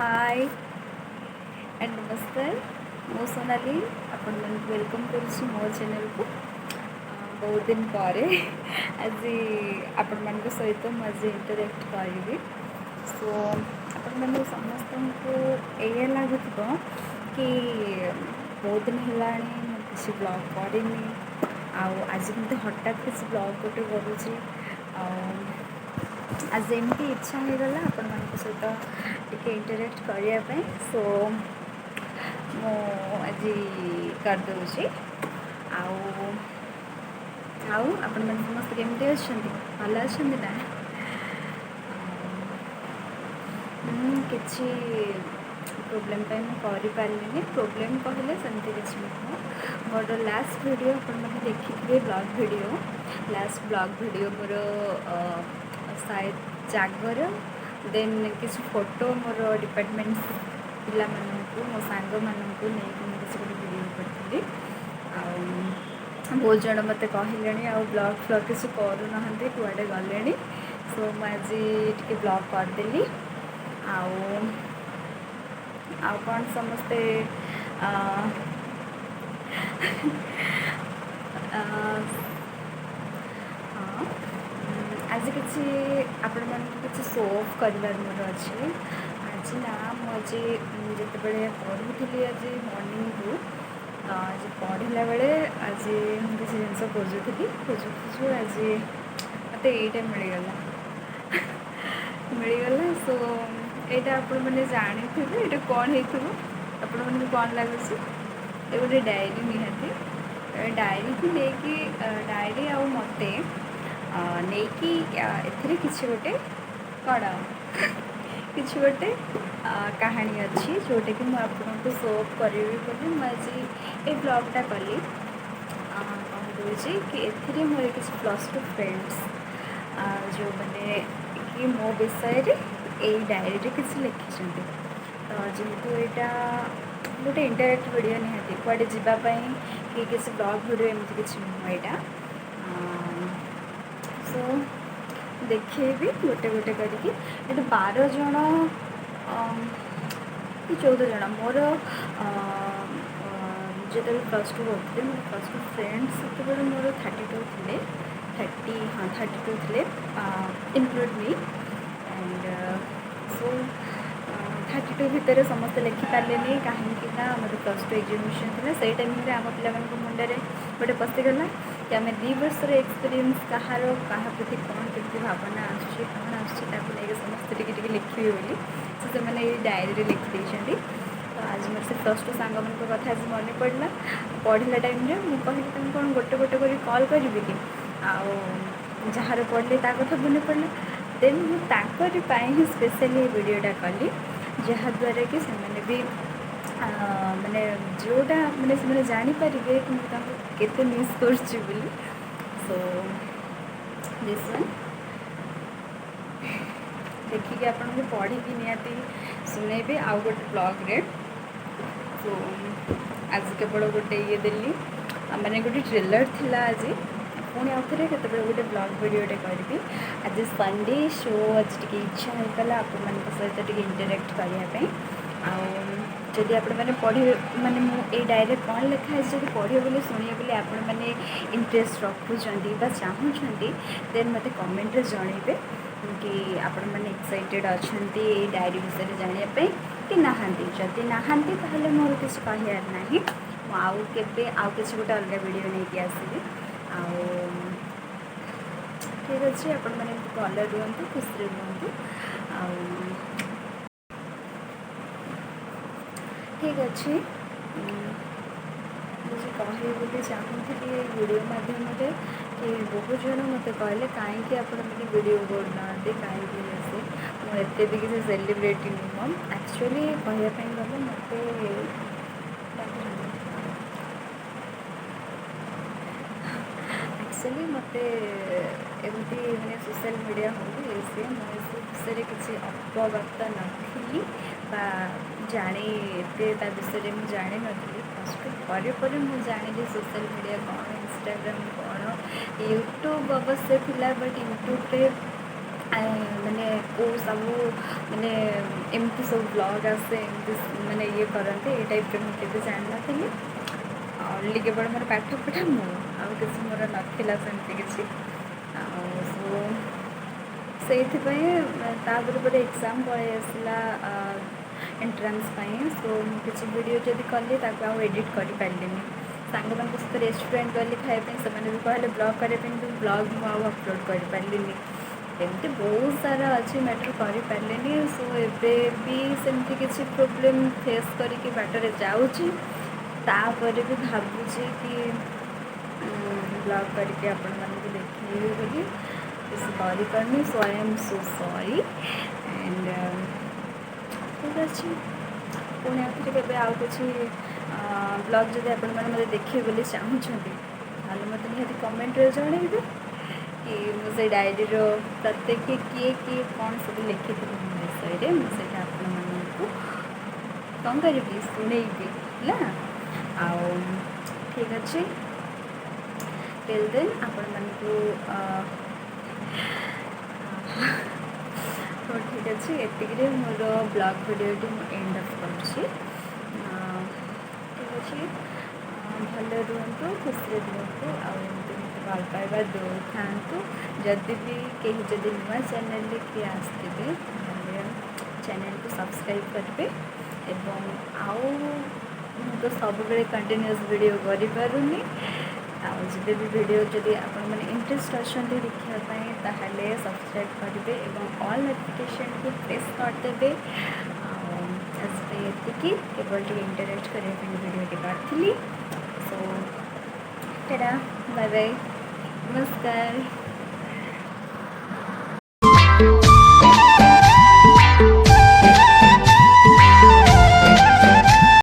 ହାଏ and ନମସ୍କାର। ମୁଁ ସୋନାଲି ଆପଣମାନଙ୍କୁ welcome କରୁଛି ମୋ ଚ୍ୟାନେଲକୁ। ବହୁତ ଦିନ ପରେ ଆଜି ଆପଣମାନଙ୍କ ସହିତ ମୁଁ ଆଜି ଇଣ୍ଟରାକ୍ଟ କରିବି। ସୋ ଆପଣମାନଙ୍କୁ ସମସ୍ତଙ୍କୁ ଏଇଆ ଲାଗୁଥିବ କି ବହୁତ ଦିନ ହେଲାଣି ମୁଁ କିଛି ବ୍ଲଗ୍ କରିନି, ଆଉ ଆଜି କେମିତି ହଠାତ୍ କିଛି ବ୍ଲଗ୍ ଗୋଟେ କରୁଛି। ଆଉ ଆଜି ଏମିତି ଇଚ୍ଛା ହେଇଗଲା ଆପଣମାନଙ୍କ ସହିତ ଟିକେ ଇଣ୍ଟରାକ୍ଟ କରିବା ପାଇଁ, ସୋ ମୁଁ ଆଜି କରିଦେଉଛି। ଆଉ ଆଉ ଆପଣମାନେ ସମସ୍ତେ କେମିତି ଅଛନ୍ତି? ଭଲ ଅଛନ୍ତି ନା? ମୁଁ କିଛି ପ୍ରୋବ୍ଲେମ୍ ପାଇଁ ମୁଁ କରିପାରିଲିନି। ପ୍ରୋବ୍ଲେମ୍ କହିଲେ ସେମିତି କିଛି ନୁହଁ। ମୋର ଲାଷ୍ଟ ଭିଡ଼ିଓ ଆପଣମାନେ ଦେଖିଥିବେ, blog video, last blog video ମୋର ସାୟଦ ଜାଗର, ଦେନ୍ କିଛି ଫଟୋ ମୋର ଡିପାର୍ଟମେଣ୍ଟ ପିଲାମାନଙ୍କୁ, ମୋ ସାଙ୍ଗମାନଙ୍କୁ ନେଇକି ମୁଁ କିଛି ଗୋଟେ ଭିଡ଼ିଓ କରିଥିଲି। ଆଉ ବହୁତ ଜଣ ମୋତେ କହିଲେଣି ଆଉ ବ୍ଲଗ୍ ଫ୍ଲଗ୍ କିଛି କରୁନାହାନ୍ତି, କୁଆଡ଼େ ଗଲେଣି? ସୋ ମୁଁ ଆଜି ଟିକେ ବ୍ଲଗ୍ କରିଦେଲି। ଆଉ ଆଉ କ'ଣ ସମସ୍ତେ, ହଁ, ଆଜି କିଛି ଆପଣମାନଙ୍କୁ କିଛି ସୋ ଅଫ୍ କରିବାର ମୋର ଅଛି ଆଜି। ନା, ମୁଁ ଆଜି ଯେତେବେଳେ ପଢ଼ୁଥିଲି, ଆଜି ମର୍ଣ୍ଣିଂରୁ ଆଜି ପଢ଼ିଲା ବେଳେ ଆଜି ମୁଁ କିଛି ଜିନିଷ ଖୋଜୁଥିଲି, ଖୋଜୁ ଖୋଜୁ ଆଜି ମୋତେ ଏଇଟା ମିଳିଗଲା। ସୋ ଏଇଟା ଆପଣମାନେ ଜାଣିଥିବେ ଏଇଟା କ'ଣ ହେଇଥିବ। ଆପଣମାନଙ୍କୁ କ'ଣ ଲାଗୁଛି? ଏ ଗୋଟେ ଡାଏରୀ ନିହାତି। ଡାଏରୀକୁ ନେଇକି, ଡାଏରୀ ଆଉ ମୋତେ ନେଇକି ଏଥିରେ କିଛି ଗୋଟେ କ'ଣ କିଛି ଗୋଟେ କାହାଣୀ ଅଛି, ଯେଉଁଟାକି ମୁଁ ଆପଣଙ୍କୁ ସୋ କରିବି ବୋଲି ମୁଁ ଆଜି ଏ ବ୍ଲଗ୍ଟା କଲି। କହିଦେଉଛି କି ଏଥିରେ ମୋର କିଛି ପ୍ଲସ୍ ଟୁ ଫ୍ରେଣ୍ଡସ୍ ଯେଉଁମାନେ କି ମୋ ବିଷୟରେ ଏଇ ଡାଏରୀରେ କିଛି ଲେଖିଛନ୍ତି। ତ ଯେହେତୁ ଏଇଟା ଗୋଟେ ଇଣ୍ଟରାକ୍ଟ ଭିଡ଼ିଓ, ନିହାତି କୁଆଡ଼େ ଯିବା ପାଇଁ କି କିଛି ବ୍ଲଗ୍ ଭିଡ଼ିଓ ଏମିତି କିଛି ନୁହଁ ଏଇଟା। ସୋ ଦେଖେଇବି ଗୋଟେ ଗୋଟେ କରିକି। ଏଠି 12 ଜଣ କି 14 ଜଣ ମୋର ଯେତେବେଳେ ପ୍ଲସ୍ ଟୁ କରୁଥିଲି, ମୋର ପ୍ଲସ୍ ଟୁ ଫ୍ରେଣ୍ଡ ସେତେବେଳେ ମୋର 32 ଥିଲେ, 30, ହଁ, 32 ଥିଲେ ଇନକ୍ଲୁଡ଼ ମି। ଆଣ୍ଡ ସୋ 32 ଭିତରେ ସମସ୍ତେ ଲେଖିପାରିଲେନି, କାହିଁକି ନା ଆମର ପ୍ଲସ୍ ଟୁ ଏକ୍ଜାମିନେସନ୍ ଥିଲା ସେଇ ଟାଇମ୍ରେ। ଆମ ପିଲାମାନଙ୍କ ମୁଣ୍ଡରେ ଗୋଟେ ପଶିଗଲା କି ଆମେ 2 ବର୍ଷର ଏକ୍ସପିରିଏନ୍ସ, କାହାର କାହା ପ୍ରତି କ'ଣ କେମିତି ଭାବନା ଆସୁଛି, କ'ଣ ଆସୁଛି, ତାକୁ ନେଇକି ସମସ୍ତେ ଟିକେ ଟିକେ ଲେଖିବେ ବୋଲି। ତ ସେମାନେ ଏଇ ଡାଏରୀରେ ଲେଖିଦେଇଛନ୍ତି। ତ ଆଜି ମୋର ସେ ପ୍ଲସ୍ ଟୁ ସାଙ୍ଗମାନଙ୍କ କଥା ଆଜି ମନେ ପଡ଼ିଲା ପଢ଼ିଲା ଟାଇମ୍ରେ। ମୁଁ କହିଲି, ତାଙ୍କୁ କ'ଣ ଗୋଟେ ଗୋଟେ କରି କଲ୍ କରିବି କି? ଆଉ ଯାହାର ପଢ଼ିଲି ତା କଥା ମନେ ପଡ଼ିଲା। ଦେନ୍ ମୁଁ ତାଙ୍କରି ପାଇଁ ହିଁ ସ୍ପେଶାଲି ଏ ଭିଡ଼ିଓଟା କଲି, ଯାହାଦ୍ୱାରା କି ସେମାନେ ବି ମାନେ ଯେଉଁଟା ମାନେ ସେମାନେ ଜାଣିପାରିବେ କି ମୁଁ ତାଙ୍କୁ କେତେ ମିସ୍ କରୁଛି ବୋଲି। ସୋ this one ଦେଖିକି ଆପଣଙ୍କୁ ପଢ଼ିକି ନିହାତି ଶୁଣେଇବି ଆଉ ଗୋଟେ ବ୍ଲଗ୍ରେ। ସୋ ଆଜି କେବଳ ଗୋଟେ ଇଏ ଦେଲି, ମାନେ ଗୋଟେ ଟ୍ରେଲର୍ ଥିଲା ଆଜି। ପୁଣି ଆଉ ଥରେ କେତେବେଳେ ଗୋଟେ ବ୍ଲଗ୍ ଭିଡ଼ିଓଟେ କରିବି। ଆଜି ସଣ୍ଡେ, ସୋ ଆଜି ଟିକେ ଇଚ୍ଛା ହେଇଗଲା ଆପଣମାନଙ୍କ ସହିତ ଟିକେ ଇଣ୍ଟରାକ୍ଟ କରିବା ପାଇଁ। ଆଉ ଯଦି ଆପଣମାନେ ପଢ଼ିବେ, ମାନେ ମୁଁ ଏଇ ଡାଏରୀରେ କ'ଣ ଲେଖା ହେଇଛି ଯଦି ପଢ଼ିବେ ବୋଲି, ଶୁଣିବେ ବୋଲି ଆପଣମାନେ ଇଣ୍ଟରେଷ୍ଟ ରଖୁଛନ୍ତି ବା ଚାହୁଁଛନ୍ତି, ଦେନ୍ ମୋତେ କମେଣ୍ଟରେ ଜଣେଇବେ କି ଆପଣମାନେ ଏକ୍ସାଇଟେଡ଼୍ ଅଛନ୍ତି ଏଇ ଡାଏରୀ ବିଷୟରେ ଜାଣିବା ପାଇଁ କି ନାହାନ୍ତି। ଯଦି ନାହାନ୍ତି, ତାହେଲେ ମୋର କିଛି କହିବାର ନାହିଁ। ମୁଁ ଆଉ କେବେ ଆଉ କିଛି ଗୋଟେ ଅଲଗା ଭିଡ଼ିଓ ନେଇକି ଆସିବି। ଆଉ ଠିକ୍ ଅଛି, ଆପଣମାନେ ଏମିତି ଭଲରେ ରୁହନ୍ତୁ, ଖୁସିରେ ରୁହନ୍ତୁ। ଆଉ ଠିକ୍ ଅଛି, ମୁଁ କହିବି ବୋଲି ଚାହୁଁଥିଲି ଏଇ ଭିଡ଼ିଓ ମାଧ୍ୟମରେ କି ବହୁତ ଜଣ ମୋତେ କହିଲେ କାହିଁକି ଆପଣମାନେ ଭିଡ଼ିଓ କରୁନାହାନ୍ତି, କାହିଁକି ସେ। ମୁଁ ଏତେ ବି କିଛି ସେଲିବ୍ରିଟି ନୁହଁ। ଆକ୍ଚୁଆଲି କହିବା ପାଇଁ ଗଲେ ମୋତେ ଆକ୍ଚୁଆଲି ମୋତେ ଏମିତି ମାନେ ସୋସିଆଲ୍ ମିଡ଼ିଆ ହଉ, ଇଏ ସିଏ, ମୁଁ ଏସବୁ ବିଷୟରେ କିଛି ଅବଗତ ନଥିଲି ବା ଜାଣି ଏତେ ତା ବିଷୟରେ ମୁଁ ଜାଣିନଥିଲି। ପ୍ଲସ୍ ଟୁ ପରେ ପରେ ମୁଁ ଜାଣିଲି ସୋସିଆଲ୍ ମିଡ଼ିଆ କ'ଣ, ଇନଷ୍ଟାଗ୍ରାମ୍ କ'ଣ। ୟୁଟ୍ୟୁବ୍ ଅବଶ୍ୟ ଥିଲା, ବଟ୍ ୟୁଟ୍ୟୁବ୍ରେ ମାନେ କେଉଁ ସବୁ ମାନେ ଏମିତି ସବୁ ବ୍ଲଗ୍ ଆସେ, ଏମିତି ମାନେ ଇଏ କରନ୍ତି, ଏଇ ଟାଇପ୍ର ମୁଁ କେବେ ଜାଣିନଥିଲି। ଓନ୍ଲି କେବଳ ମୋର ପାଠ ପଢ଼ା, ମୁଁ ଆଉ କିଛି ମୋର ନଥିଲା ସେମିତି କିଛି। ଆଉ ସୋ ସେଇଥିପାଇଁ ତାପରେ ପରେ ଏକ୍ଜାମ୍ ପଳେଇ ଆସିଲା ଏଣ୍ଟ୍ରାନ୍ସ ପାଇଁ। ସୋ ମୁଁ କିଛି ଭିଡ଼ିଓ ଯଦି କଲି, ତାକୁ ଆଉ ଏଡ଼ିଟ୍ କରିପାରିଲିନି। ସାଙ୍ଗମାନଙ୍କ ସହିତ ରେଷ୍ଟୁରାଣ୍ଟ ଗଲି ଖାଇବା ପାଇଁ, ସେମାନେ ବି କହିଲେ ବ୍ଲଗ୍ କରିବା ପାଇଁ, କିନ୍ତୁ ବ୍ଲଗ୍ ମୁଁ ଆଉ ଅପଲୋଡ଼ କରିପାରିଲିନି। ଏମିତି ବହୁତ ସାରା ଅଛି ମ୍ୟାଟର୍, କରିପାରିଲିନି। ସୋ ଏବେ ବି ସେମିତି କିଛି ପ୍ରୋବ୍ଲେମ୍ ଫେସ୍ କରିକି ବାଟରେ ଯାଉଛି। ତାପରେ ବି ଭାବୁଛି କି ବ୍ଲଗ୍ କରିକି ଆପଣମାନଙ୍କୁ ଦେଖେଇବି ବୋଲି, କିଛି କରିପାରୁନି। So I am so sorry and ଠିକ୍ ଅଛି, ପୁଣି ଆଉଥରେ କେବେ ଆଉ କିଛି ବ୍ଲଗ୍ ଯଦି ଆପଣମାନେ ମୋତେ ଦେଖିବେ ବୋଲି ଚାହୁଁଛନ୍ତି, ତାହେଲେ ମୋତେ ନିହାତି କମେଣ୍ଟରେ ଜଣେଇବେ କି ମୁଁ ସେଇ ଡାଏରୀର ପ୍ରତ୍ୟେକ କିଏ କିଏ କ'ଣ ସବୁ ଲେଖିଥିଲେ ମୋ ବିଷୟରେ, ମୁଁ ସେଇଟା ଆପଣମାନଙ୍କୁ କ'ଣ କରିବି, ଶୁଣେଇବି, ହେଲା। ଆଉ ଠିକ୍ ଅଛି, ଟିଲ୍ ଦେନ୍ ଆପଣମାନଙ୍କୁ, ହଉ ଠିକ୍ ଅଛି, ଏତିକିରେ ମୋର ବ୍ଲଗ୍ ଭିଡ଼ିଓଟି ମୁଁ ଏଣ୍ଡ ଅଫ୍ କରୁଛି। ଠିକ୍ ଅଛି, ଭଲରେ ରୁହନ୍ତୁ, ଖୁସିରେ ରୁହନ୍ତୁ ଆଉ ଏମିତି ମୋତେ ଭଲ ପାଇବା ଦେଉଥାନ୍ତୁ। ଯଦି ବି କେହି ଯଦି ନୂଆ ଚ୍ୟାନେଲରେ କିଏ ଆସିଥିବେ, ତାହେଲେ ଚ୍ୟାନେଲକୁ ସବସ୍କ୍ରାଇବ୍ କରିବେ। ଏବଂ ଆଉ ମୁଁ ତ ସବୁବେଳେ କଣ୍ଟିନ୍ୟୁଅସ୍ ଭିଡ଼ିଓ କରିପାରୁନି। ଆଉ ଯେବେ ବି ଭିଡ଼ିଓ ଯଦି ଆପଣମାନେ ଇଣ୍ଟରେଷ୍ଟ ଅଛନ୍ତି ଦେଖିବା ପାଇଁ, ତାହେଲେ ସବସ୍କ୍ରାଇବ୍ କରିବେ ଏବଂ ଅଲ୍ ନୋଟିଫିକେସନ୍କୁ ପ୍ରେସ୍ କରିଦେବେ। ଆଉ ଆଜି ପାଇଁ ଏତିକି, କେବଳ ଟିକେ ଇଣ୍ଟରାକ୍ଟ କରିବା ପାଇଁ ଭିଡ଼ିଓଟି କରିଥିଲି। ସୋ ଟାଟା, ବାଏ ବାଏ, ନମସ୍କାର।